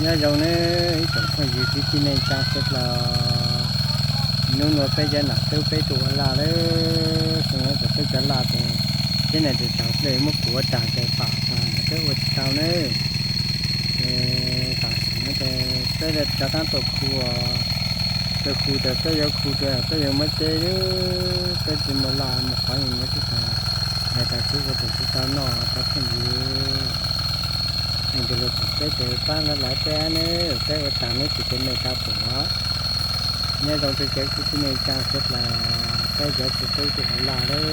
Nyob zoo nawb ib tsoom phooj ywg kwv tij neej tsaa sawv dlawg. Nub nuav peb cov nam tub peb tuaj ua laj lawm, xyoo no peb cov laj ces thiab neeg tes tsaus nplej muab kuv ua tag ces pam tas peb ua tsis tau nawb. Ces tam sim no ces peb rov qaab tuaj khu, tuaj khu tas peb yuav khu tas peb yuav muab teb, peb tsis muaj laj muaj qhov li no xwb ces, tas tsis ua tas tsis tau noj cov phooj ywg. Leej twg los pom peb ces pab laiv peb nawb, peb ua tag nawb tsis ces mej tau pum. Nyob zoo rau cov kwv tij neej tsaa sawv dlawg, peb cov txiv tub tuaj ua laj lawm,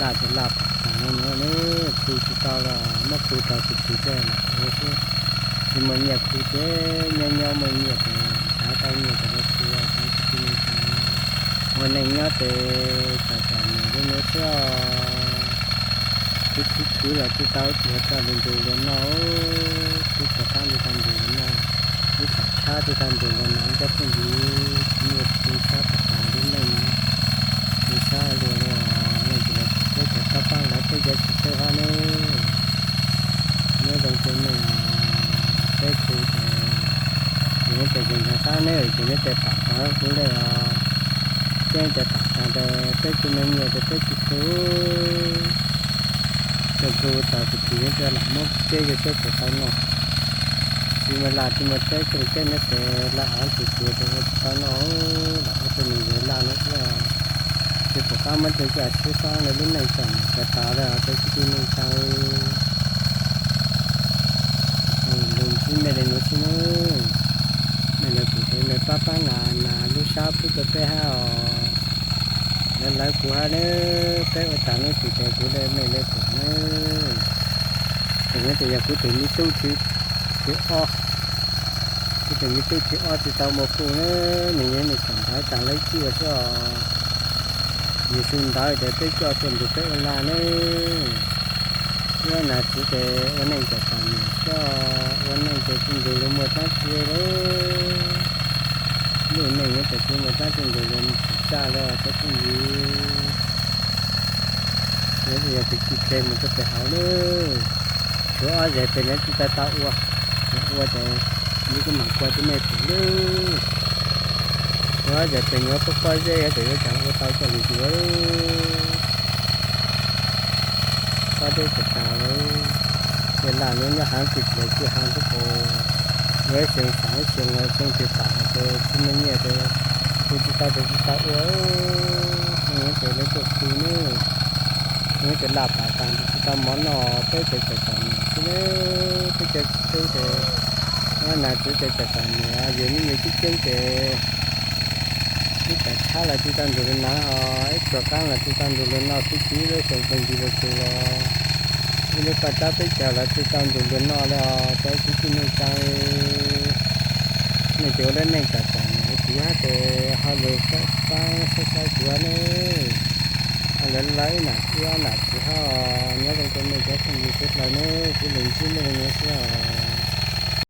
laj ces laj pam tas li no nawb, khu tsis tau los muab khu rau tug twg coj los ua xwb. Tsis muaj nyiaj khu ces nyob nyob muaj nyiaj ces xav tau nyiaj ces lawv khu, cov kwv tij neej tsaa ua neej nyob ces txom txom nyem li no xwb os. Khwv khwv khwv los tsis tau ua tau luag ntus luag noj, khwv tsis tau ntus tau ntus luag noj, khwv tsis tau tshab tsis tau ntus luag noj cov phooj ywg, tsis muaj txuj sab tas tas lub neej no, txuj sab luag li os. Leej twg los pom peb ces pab pab laiv peb cov txiv tub hab nawb. Nyob zoo rau mej, peb khu ces yus nyob tes tes nrag qab nawb, yus nyob tes pam tas huv le os. Peb tes pam tas tas peb tsis muaj nyiaj ces peb tsis khu, tsuas khu tas tus twg nyob tes lam muab teb rau peb tau noj. Tsis muaj laj tsis muaj teb, tsoom teb nyob tes laj av tsuj tsuav tes ua tsis tau noj, lam ua rau nws yog laj no xwb os. Tsis pom qab muab tej caj tsheb xab no lub neej txom nyem tas tas li os cov kwv tij neej tsaa. Lug ntsib mej li no xwb nawb. Mej lawv pum tes lawv pab pab nas nas lub sab pub rau peb hab os. Lawv lawv kuv hab nawb, peb ua tag nawb tsis tes kuv le mej lawv pum nawb. Ces nyob tes yog kuv tus me tub thib ob, kuv tus me tub thib ob tsis tau muaj kuj nawb, nws yog neeg txom ntawv tag lawv cwj xwb os. Yus su ntawv tes peb coj tuaj nrug peb ua laj nawb. Ib ob nam txiv tes ua neej txom txom nyem xwb, ua neej tes tsis nrug luag muaj dlaab tsi lawm. Lub neej nyob tes tsis muaj dlaab tsi nrug luag tsim tsaj li cov phooj ywg. Yog tus ci dle mus rau pem hauv lawm, tshuav ob zag pem no tsis tau tau ua, ua tes yus kuj mam kua rau mej pum lawm. Tshuav ob zag pem no pob pob zeb tes yuav tsum ua tau coj lug yuav. Pob zeb tas tas lawm, ces laj no nyob haav twg dlaws twg haav xwb pum. Ua ib xyoo xaav ib xyoo los xyoo twg pam los ces tsis muaj nyiaj ces khu tsis tau ces tsis tau ua. Xyoo no ces lawv tuaj khu nawb, xyoo no ces laj pam tas tsis tau mov noj, peb ces txom txom nyem xwb nawb, peb cov tub ces, ua nam txiv ces txom txom nyem, yus me nyuam ceeb ceeb ces ib txhab los tsis tau nrug luag nas hos ib txhab qaab los tsis tau nrug luag noj, khwv khwv lub xyoo pawg ntsis luag txug los, ib lub paj tsab peb caug los tsis tau nrug luag noj li os cov kwv tij neej tsaa. Nej ces ua lub neej txom txom nyem kuv hab ces ho lug saib saib kuv hab nawb, ho lawv lawv ib nam txiv ob nam txiv hab os. Nyob zoo rau nej cov phooj ywg sawv dlawg nawb, kuv lug ntsib mej li no xwb os.